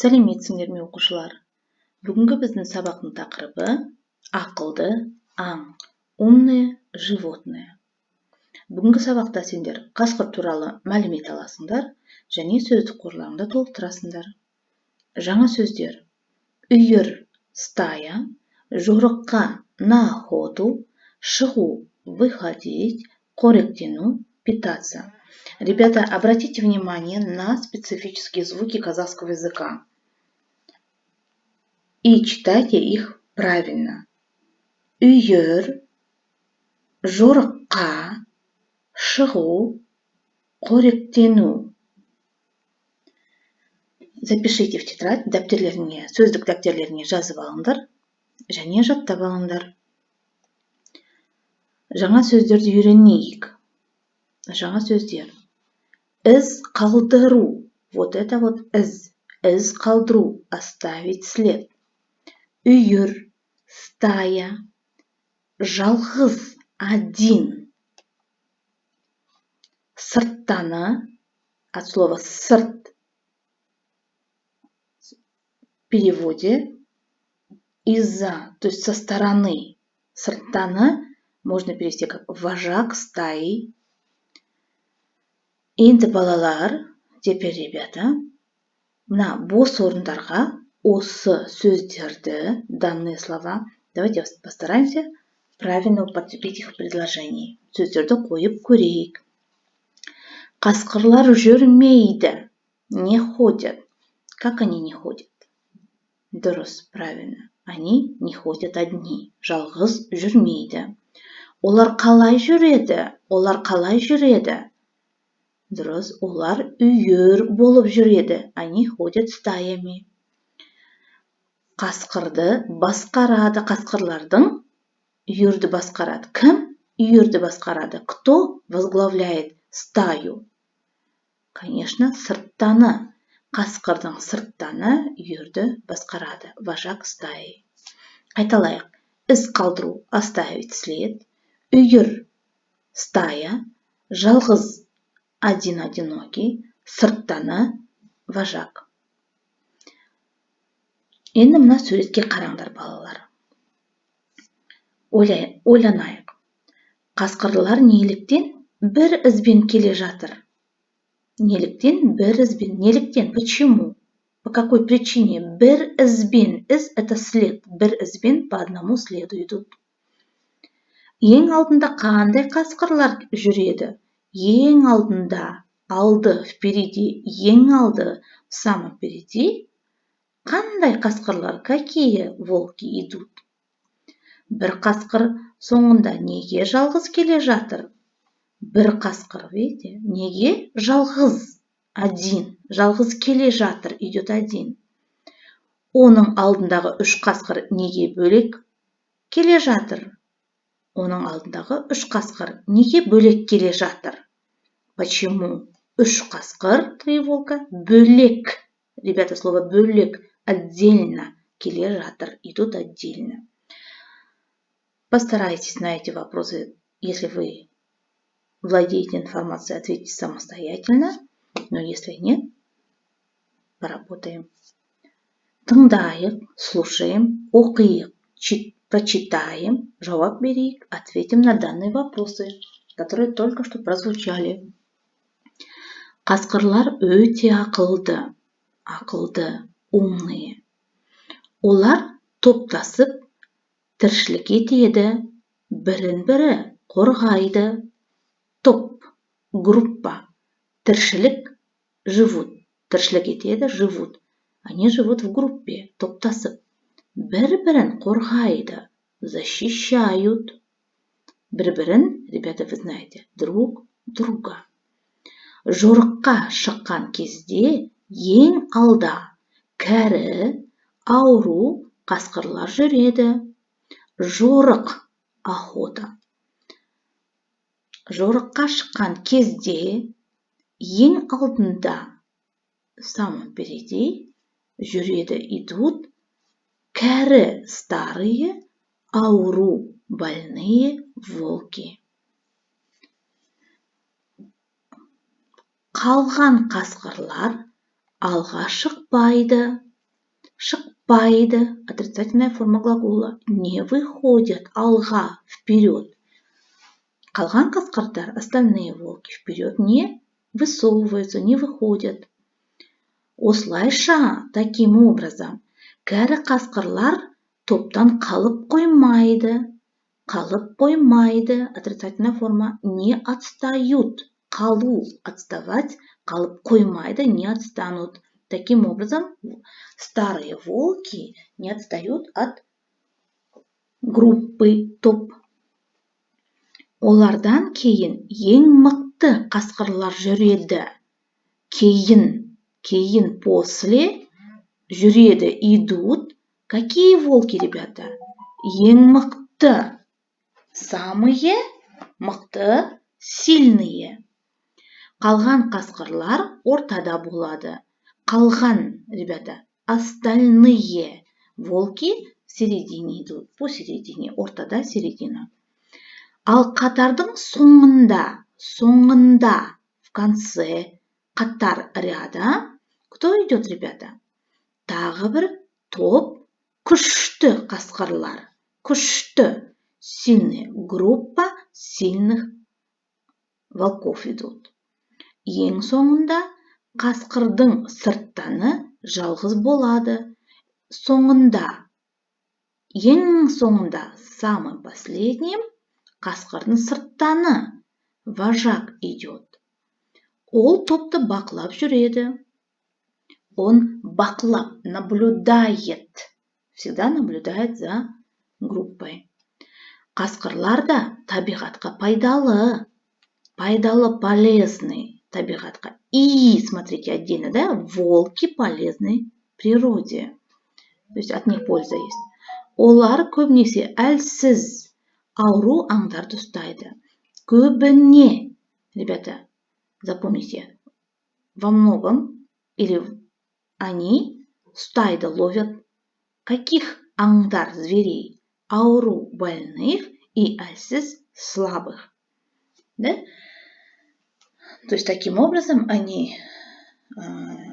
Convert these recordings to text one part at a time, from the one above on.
Сәлеметсіңдер ме, оқушылар! Бүгінгі біздің сабақтың тақырыбы: ақылды аң, умное животное. Бүгінгі сабақта сендер қасқыр туралы мәлімет аласыңдар және сөздік қорларыңды толықтырасыңдар. Жаңа сөздер: үйір — стая, жорыққа — на охоту, шығу — выходить, қоректену — питаться. Ребята, обратите внимание на специфические звуки казахского языка и читайте их правильно. Үйір, жорыққа, шығу, қоректену. Запишите в тетрадь, дәптерлеріңе, сөздік дәптерлеріңе жазып алыңдар және жаттап алыңдар. Жаңа сөздерді үйренейік. Жаңа сөздер: із қалдыру, вот это вот із, із қалдыру — оставить след, үйір — стая, жалғыз — один, сырттаны, от слова «сырт», в переводе из-за, то есть со стороны. Сырттаны можно перевести как вожак стаи. Енді, балалар, теперь, ребята, мына бос орындарға осы сөздерді, данные слова, давайте постараемся правильно употребить их в предложении. Сөздерді қойып көрейік. Қасқырлар жүрмейді, не ходят. Как они не ходят? Дұрыс, правильно, они не ходят одни, жалғыз жүрмейді. Олар қалай жүреді? Олар қалай жүреді? Дұрыс, олар үйір болып жүреді, они ходят стаями. Қасқырды басқарады, қасқырлардың, үйірді басқарады кім? Үйірді басқарады, кто возглавляет стаю? Конечно, сырттаны. Қасқырдың сырттаны үйірді басқарады, вожак стаи. Қайталайық: із қалдыру — оставить след, үйір — стая, жалғыз — один, одинокий, сырттаны — вожак. Енді мына суретке қараңдар, балалар. Ойланайық: қасқырлар неліктен бір ізбен келе жатыр? Неліктен бір ізбен? Неліктен — почему, по какой причине? Бір ізбен — із — это след, бір ізбен — по одному следу идут. Ең алдында қандай қасқырлар жүреді? Ең алдында — алды, впереди, ең алды — в самом впереди. Қандай қасқырлар? Какие волки идут? Бір қасқыр соңында неге жалғыз келе жатыр? Бір қасқыр, видите, неге жалғыз — один, жалғыз келе жатыр — идет один. Оның алдындағы үш қасқыр неге бөлек келе жатыр? Оның алдындағы үш қасқыр неге бөлек келе жатыр? Почему үш қасқыр, три волка, бөлек? Ребята, слово «бөлек» — отдельно, келе жатыр — идут отдельно. Постарайтесь на эти вопросы, если вы владеете информацией, ответить самостоятельно, но если нет, поработаем. Тыңдайық — слушаем, оқиық — прочитаем, жауап берейік — ответим на данные вопросы, которые только что прозвучали. Қасқырлар өте ақылды, ақылды — умные. Олар топтасып тіршілік етеді, бірін бірі қорғайды. Топ — группа, тіршілік — живут, тіршілік етеді — живут. Они живут в группе, топтасып. Бір бірін қорғайды — защищают. Бір бірін, ребята, вы знаете, друг друга. Жорыққа шыққан кезде ең алда кәрі, ауру қасқырлар жүреді. Жорық — охота. Жорыққа шыққан кезде ең алдында, в самом впереди, жүреді — идут, кәрі — старые, ауру — больные волки. Қалған қасқырлар алға шықпайды. Шықпайды, отрицательная форма глагола, не выходят, алға, вперед. Қалған қасқырдар, остальные волки, вперед не высовываются, не выходят. Осылайша, таким образом, кәрі қасқырлар топтан қалып қоймайды. Қалып қоймайды, отрицательная форма, не отстают. Қалу, отставать, қалып қоймайды, не отстанут. Таким образом, старые волки не отстают от группы, топ. Олардан кейін ең мықты қасқырлар жүреді. Кейін, кейін, после, жүреді, идут. Какие волки, ребята? Ең мықты, самые мықты, сильные. Қалған қасқырлар ортада болады. Қалған, ребята, остальные волки в середине идут, посередине, ортада, середина. Ал қатардың соңында, соңында, в конце, қатар, ряда, кто идет, ребята? Тағы бір топ күшті қасқырлар. Күшті, сильные, группа сильных волков идут. Ең соңында қасқырдың сырттаны жалғыз болады. Соңында, ең соңында, самым последним, қасқырдың сырттаны, вожак идет. Ол топты бақылап жүреді. Он бақылап, наблюдает, всегда наблюдает за группой. Қасқырлар да табиғатқа пайдалы, пайдалы, полезный табиғатқа. И, смотрите, отдельно, да, волки полезны природе, то есть от них польза есть. Олар көбінесе әлсіз, ауру аңдарды ұстайды. Көбіне, ребята, запомните, во многом, или они ұстайды, ловят каких аңдар, зверей? Ауру, больных, и әлсіз, слабых, да? То есть таким образом они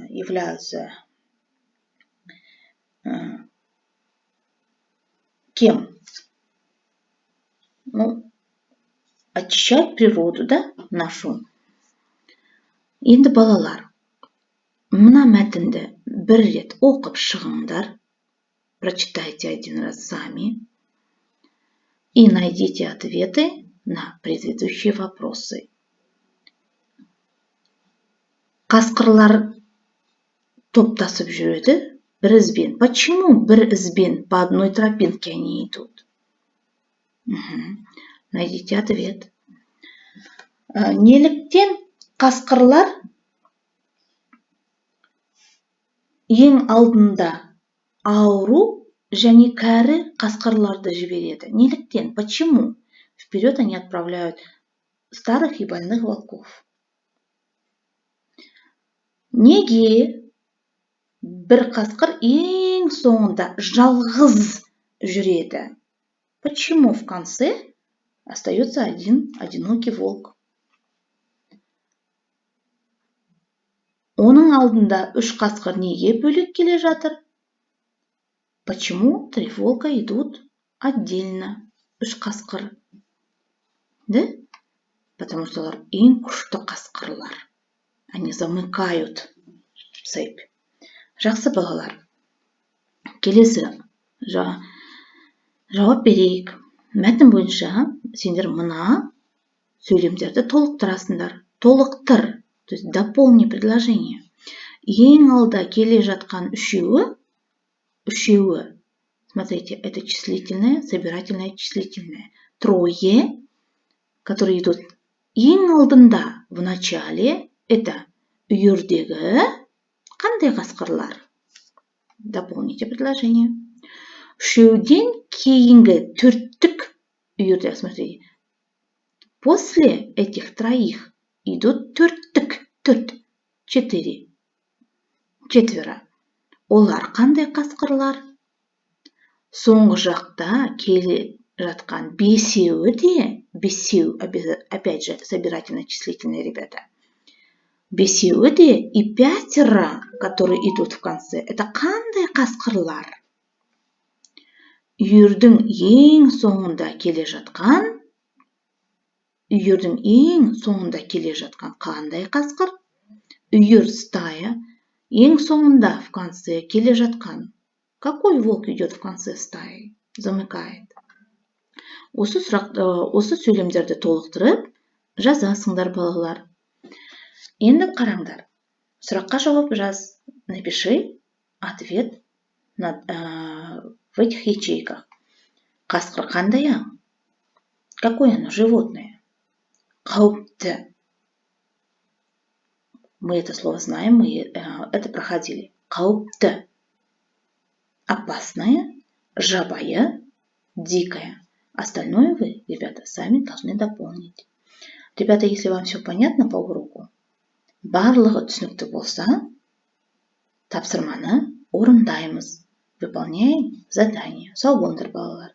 являются кем? Ну, очищать природу, да, нашу. Енді, балалар, мына мәтінді бір рет оқып шығыңдар. Прочитайте один раз сами и найдите ответы на предыдущие вопросы. Қасқырлар топтасып жүреді бір ізбен. Почему бір ізбен, по одной тропинке они идут? Угу. Найдите ответ. Неліктен қасқырлар ең алдында ауру және кәрі қасқырларды жібереді? Неліктен, почему вперед они отправляют старых и больных волков? Неге бір қасқыр ең соңында жалғыз жүреді? Почему в конце остается один одинокий волк? Оның алдында үш қасқыр неге бөлек келе жатыр? Почему три волка идут отдельно, үш қасқыр, да? Потому что олар ең күшті қасқырлар, они замыкают цепь. Жақсы, балалар, келесі жауап берейік. Мәтін бойынша сендер мына сөйлемдерді толықтырасыңдар. Толықтыр, то есть дополни предложение. Ең алда келе жатқан үшеуі, үшеуі, смотрите, это числительное, собирательное числительное, трое, которые идут ең алдында, в начале, это үйірдегі қандай қасқырлар? Дополните предложение. Үшеуден кейінгі төрттік үйірде, смотрите, после этих троих идут төрттік, төрт, четыре, четверо. Олар қандай қасқырлар? Соңғы жақта келе жатқан бесеуі де, бесеу, опять же собирательно числительные, ребята. Бесеуі де, и пятеро, которые идут в конце, это қандай қасқырлар? Үйірдің ең соңында келе жатқан, үйірдің ең соңында келе жатқан қандай қасқыр? Үйір — стая, ең соңында — в конце, келе жатқан. Какой волк идет в конце стаи, замыкает? Осы сұрақ, осы сөйлемдерді толықтырып жазасыңдар, балалар. Енді қараңдар, сұраққа жауап жаз. Напиши ответ в этих ячейках. Қасқыр қандай аң? Какое оно животное? Қауіпті. Мы это слово знаем, мы это проходили. Қауіпті — опасное, жабайы — дикое. Остальное вы, ребята, сами должны дополнить. Ребята, если вам все понятно по уроку, барлығы түсінікті болса, тапсырманы орындаймыз. Выполняем задание. Сау болыңдар, балалар.